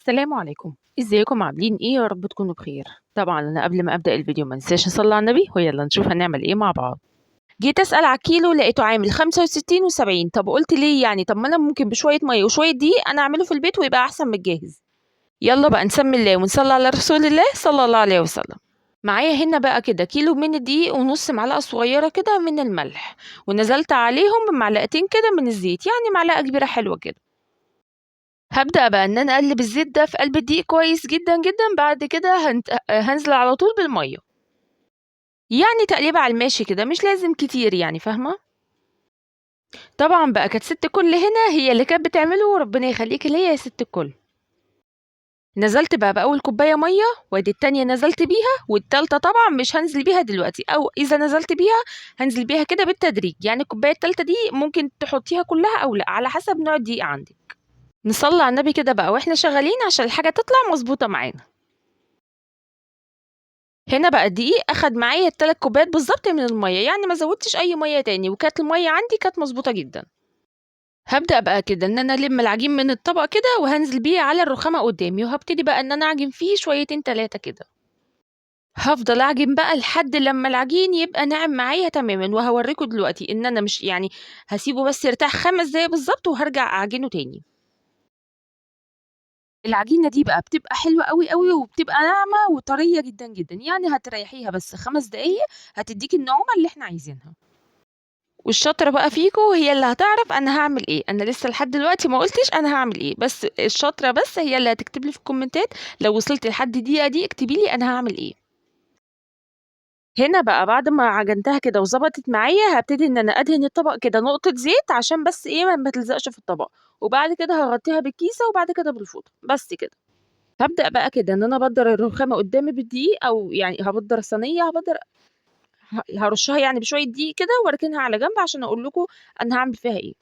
السلام عليكم، ازيكم عاملين ايه؟ يا رب تكونوا بخير. طبعا انا قبل ما ابدا الفيديو ما انساش نصلي على النبي، ويلا نشوف هنعمل ايه مع بعض. جيت اسال على الكيلو لقيته عامل 65 و70. طب قلت ليه يعني؟ طب ما انا ممكن بشوية مية وشوية دقيق انا اعمله في البيت ويبقى احسن من الجاهز. يلا بقى نسمي الله ونصلي على رسول الله صلى الله عليه وسلم. معايا هنا بقى كده كيلو من الدقيق ونص معلقه صغيرة كده من الملح، ونزلت عليهم بمعلقتين كده من الزيت، يعني معلقه كبيرة حلوة كده. هبدأ بقى إن أنا أقلب الزيت ده في قلب الدقيق كويس جدًا، جدًا، بعد كده هانزل على طول بالمَيّة. يعني تقليبة على الماشي كده، مش لازم كتير يعني، فاهمة؟ طبعًا بقى كانت ست الكل هنا هي اللي كانت بتعمله، وربنا يخليكِ ليا يا ست الكل. نزلت بقى بأول كوباية مَيّة، وأدي التانية نزلت بيها، والتالتة طبعًا مش هانزل بيها دلوقتي، أو إذا نزلت بيها هانزل بيها كده بالتدريج، يعني الكوباية التالتة دي ممكن تحطيها كلها أو لأ، على حسب نوع الدقيق عندِك. نصلي على النبي كده بقى واحنا شغالين عشان الحاجة تطلع مظبوطة معانا. هنا بقى الدقيق اخد معايا التلات كوبايات بالظبط من المية، يعني ما زودتش اي مية تاني، وكانت المية عندي كانت مظبوطة جدا. هبدأ بقى كده ان انا الم العجين من الطبق كده وهنزل بيه على الرخامة قدامي، وهبتدي بقى ان انا اعجن فيه شويتين تلاتة كده. هفضل اعجن بقى لحد لما العجين يبقى ناعم معايا تماما، وهوريكم دلوقتي ان انا مش يعني هسيبه بس يرتاح 5 دقايق بالظبط وهرجع اعجنه تاني. العجينة دي بقى بتبقى حلوة قوي قوي، وبتبقى ناعمة وطرية جدا جدا، يعني هتريحيها بس 5 دقايق هتديكي النعومة اللي احنا عايزينها. والشاطرة بقى فيكو هي اللي هتعرف انا هعمل ايه. انا لسه لحد دلوقتي ما قلتش انا هعمل ايه، بس الشاطرة بس هي اللي هتكتب لي في الكومنتات. لو وصلت لحد الدقيقة دي اكتبي لي انا هعمل ايه. هنا بقى بعد ما عجنتها كده وظبطت معايا، هبتدي ان انا ادهن الطبق كده نقطة زيت عشان بس ايه ما تلزقش في الطبق، وبعد كده هغطيها بالكيسة وبعد كده بالفوطة، بس كده. هبدأ بقى كده ان انا ابدر الرخامة قدامي بالدقيق، او يعني هبدر صينية، هرشها يعني بشوية دقيق كده واركنها على جنب عشان اقول لكم انا هعمل فيها ايه.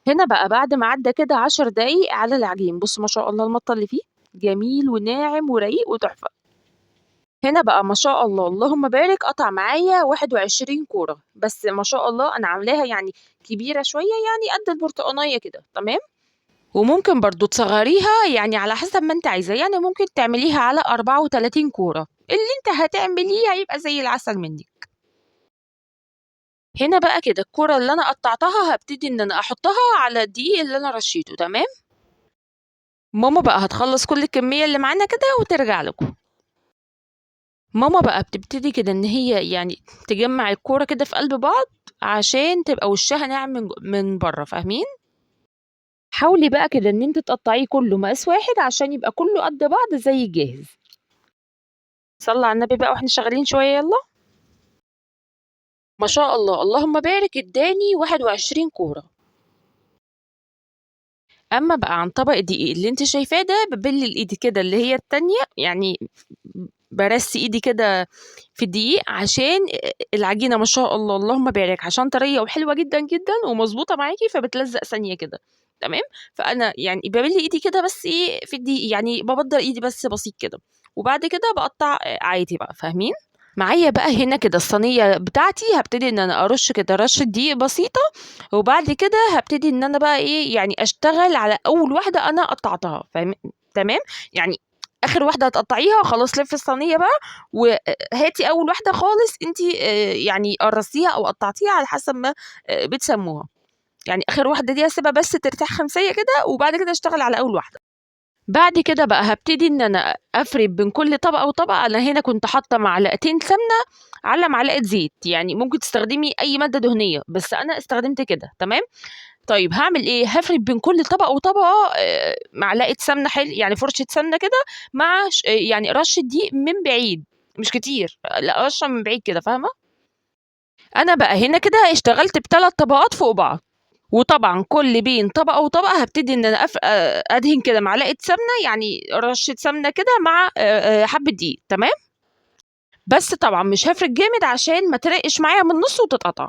هنا بقى بعد ما عدى كده 10 دقايق على العجين، بصوا ما شاء الله المطه اللي فيه جميل وناعم ورقيق وتحفه. هنا بقى ما شاء الله اللهم بارك قطع معايا 21 كورة، بس ما شاء الله انا عاملاها يعني كبيرة شوية، يعني قد البرتقانيه كده، تمام. وممكن برضو تصغريها يعني على حسب ما انت عايزه، يعني ممكن تعمليها على 34 كورة، اللي انت هتعمليه هيبقى زي العسل منك. هنا بقى كده الكورة اللي انا قطعتها هبتدي ان انا احطها على الدقيق اللي انا رشيته، تمام. ماما بقى هتخلص كل الكمية اللي معانا كده وترجع لكم. ماما بقى بتبتدي كده ان هي يعني تجمع الكورة كده في قلب بعض عشان تبقى وشها ناعم من بره، فاهمين؟ حاولي بقى كده ان انت تقطعيه كله مقاس واحد عشان يبقى كله قد بعض زي الجاهز. صلى على النبي بقى واحنا شغالين شوية. يلا ما شاء الله اللهم بارك اداني 21 كورة. اما بقى عن طبق الدقيق اللي انت شايفاه ده، ببل الايد كده اللي هي التانية، يعني برسي ايدي كده في الدقيق عشان العجينة ما شاء الله اللهم بارك عشان طرية وحلوه جدا جدا ومظبوطه معاكي، فبتلزق ثانية كده، تمام. فانا يعني ببل ايدي كده بس ايه في الدقيق، يعني ببدر ايدي بس بسيط كده، وبعد كده بقطع عادي بقى، فاهمين؟ معايا بقى هنا كده الصينية بتاعتي هبتدي ان انا ارش كده رشه دقيق بسيطة، وبعد كده هبتدي ان انا بقى ايه يعني اشتغل على اول واحدة انا قطعتها، فاهم؟ تمام. يعني اخر واحدة هتقطعيها خلاص لف الصينية بقى وهاتي اول واحدة خالص انتي، يعني قرصتيها او قطعتيها على حسب ما، بتسموها. يعني اخر واحدة دي هسيبها بس ترتاح 5 كده، وبعد كده اشتغل على اول واحدة. بعد كده بقى هبتدي ان انا افرد بين كل طبقه وطبقه. انا هنا كنت حاطه معلقتين سمنه على معلقه زيت، يعني ممكن تستخدمي اي مادة دهنية بس انا استخدمت كده، تمام. طيب هعمل ايه؟ هفرد بين كل طبقه وطبقه، معلقه سمنه حلو، يعني فرشه سمنه كده مع يعني رشه دقيق من بعيد، مش كتير، لا رشه من بعيد كده، فاهمه؟ انا بقى هنا كده اشتغلت بثلاث طبقات فوق بعض، وطبعا كل بين طبقه وطبقه هبتدي ان انا ادهن كده معلقه سمنه، يعني رشه سمنه كده مع، حبه دقيق، تمام. بس طبعا مش هفرد جامد عشان ما ترقش معايا من النص وتتقطع.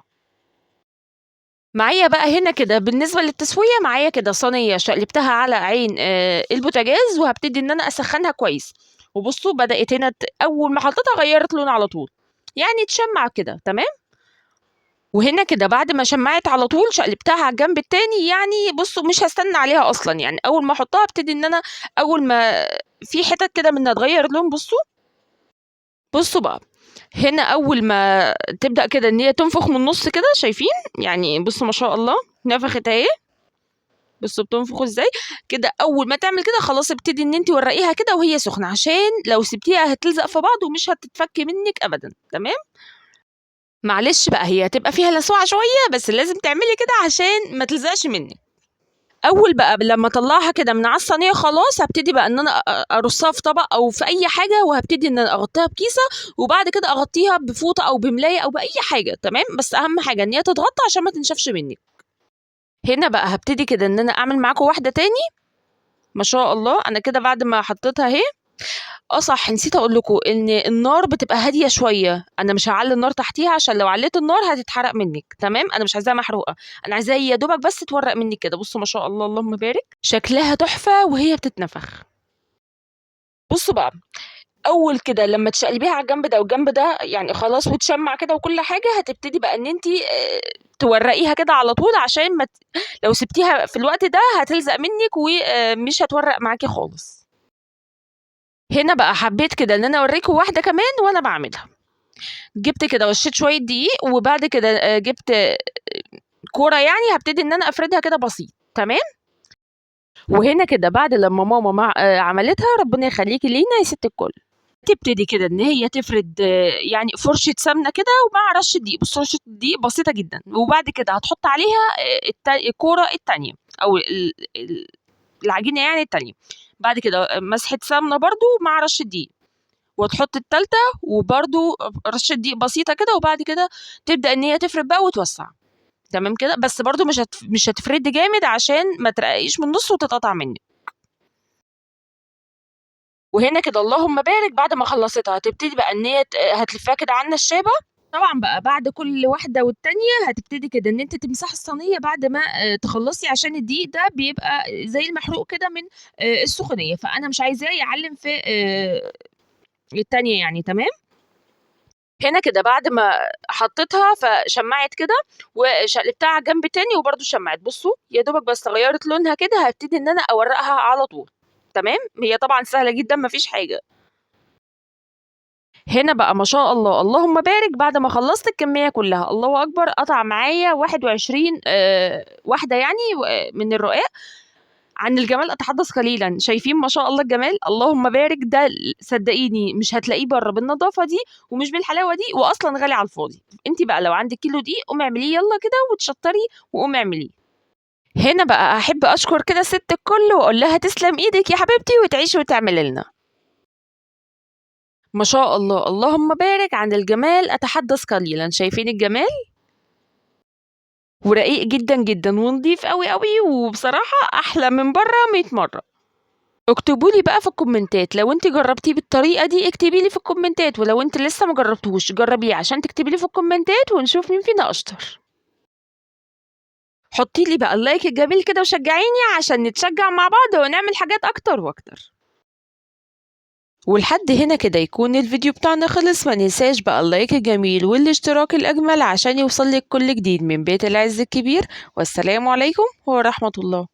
معايا بقى هنا كده بالنسبة للتسويه، معايا كده صينية شقلبتها على عين، البوتاجاز، وهبتدي ان انا اسخنها كويس. وبصوا بدات هنا اول ما حطيتها غيرت لون على طول، يعني تشمع كده، تمام. وهنا كده بعد ما شمعت على طول شقلبتها على الجنب التاني، يعني بصوا مش هستنى عليها اصلا، يعني اول ما احطها ابتدي ان انا اول ما في حتت كده منها تغير اللون. بصوا بقى هنا اول ما تبدا كده ان هي تنفخ من النص كده، شايفين؟ يعني بصوا ما شاء الله نفخت اهي، بصوا بتنفخ ازاي كده. اول ما تعمل كده خلاص ابتدي ان انت ورقيها كده وهي سخنة، عشان لو سبتيها هتلزق في بعض ومش هتتفك منك ابدا. تمام؟ معلش بقى هي هتبقى فيها لسوعه شوية، بس لازم تعملي كده عشان ما تلزقش منك. اول بقى لما اطلعها كده من على الصينية خلاص هبتدي بقى ان انا ارصها في طبق او في اي حاجة، وهبتدي ان انا اغطيها بكيسه، وبعد كده اغطيها بفوطه او بملايه او باي حاجة. تمام؟ بس اهم حاجة ان هي تتغطى عشان ما تنشفش منك. هنا بقى هبتدي كده ان انا اعمل معاكم واحدة تاني. ما شاء الله انا كده بعد ما حطيتها اهي. صح، نسيت اقول لكم ان النار بتبقى هادية شوية، انا مش هعلي النار تحتيها عشان لو عليت النار هتتحرق منك. تمام؟ انا مش عايزاها محروقة، انا عايزاها يا دوبك بس تورق منك كده. بصوا ما شاء الله اللهم بارك، شكلها تحفة وهي بتتنفخ. بصوا بقى اول كده لما تشقلبيها على الجنب ده والجنب ده يعني خلاص وتشمع كده وكل حاجة، هتبتدي بقى ان انت تورقيها كده على طول، عشان ما لو سبتيها في الوقت ده هتلزق منك ومش هتورق معاكي خالص. هنا بقى حبيت كده ان انا اوريكم واحدة كمان وانا بعملها. جبت كده وشيت شوية دقيق، وبعد كده جبت كورة، يعني هبتدي ان انا افردها كده بسيط. تمام؟ وهنا كده بعد لما ماما عملتها، ربنا يخليكي لينا يا ست الكل، تبتدي كده ان هي تفرد، يعني فرشه سمنه كده ومع رشه دقيق. بصوا رشه دقيق بسيطة جدا، وبعد كده هتحط عليها، الكورة التانية او العجينة يعني التانية. بعد كده مسحه سمنه برده مع رشه دقيق، وتحط التالتة وبرده رشه دقيق بسيطة كده، وبعد كده تبدا ان هي تفرد بقى وتوسع. تمام كده؟ بس برده مش هتفردي جامد عشان ما ترققيش من النص وتتقطع منك. وهنا كده اللهم بارك بعد ما خلصتها هتبتدي بقى ان هي هتلفها كده على النشابه. طبعا بقى بعد كل واحدة والتانية هتبتدي كده ان انت تمسحي الصينية بعد ما تخلصي، عشان الدقيق ده بيبقى زي المحروق كده من السخونيه، فانا مش عايزاه يعلم في التانية يعني. تمام؟ هنا كده بعد ما حطيتها فشمعت كده وشقلبتها على الجنب تاني وبرده شمعت. بصوا يا دوبك بس غيرت لونها كده، هبتدي ان انا اورقها على طول. تمام؟ هي طبعا سهلة جدا مفيش حاجة. هنا بقى ما شاء الله اللهم بارك بعد ما خلصت الكمية كلها الله اكبر، قطع معايا 21، واحدة من الرقاق. عن الجمال اتحدث قليلا، شايفين ما شاء الله الجمال اللهم بارك. ده صدقيني مش هتلاقيه بره بالنظافة دي ومش بالحلاوه دي، واصلا غالي على الفاضي. انت بقى لو عندك كيلو دقيق قومي اعمليه يلا كده وتشطري وقومي اعمليه. هنا بقى احب اشكر كده ست الكل واقول لها تسلم ايدك يا حبيبتي وتعيشي وتعملي لنا. ما شاء الله اللهم بارك. عن الجمال اتحدث قليلا، شايفين الجمال؟ ورقيق جدا جدا ونضيف قوي قوي، وبصراحة احلى من بره 100 مرة. اكتبوا لي بقى في الكومنتات لو انت جربتيه بالطريقة دي، اكتبي لي في الكومنتات، ولو انت لسه ما جربتوش جربيه عشان تكتبي لي في الكومنتات ونشوف مين فينا اشطر. حطي لي بقى اللايك الجميل كده وشجعيني عشان نتشجع مع بعض ونعمل حاجات اكتر واكتر. ولحد هنا كده يكون الفيديو بتاعنا خلص. ما ننساش بقى اللايك الجميل والاشتراك الأجمل عشان يوصلك كل جديد من بيت العز الكبير. والسلام عليكم ورحمة الله.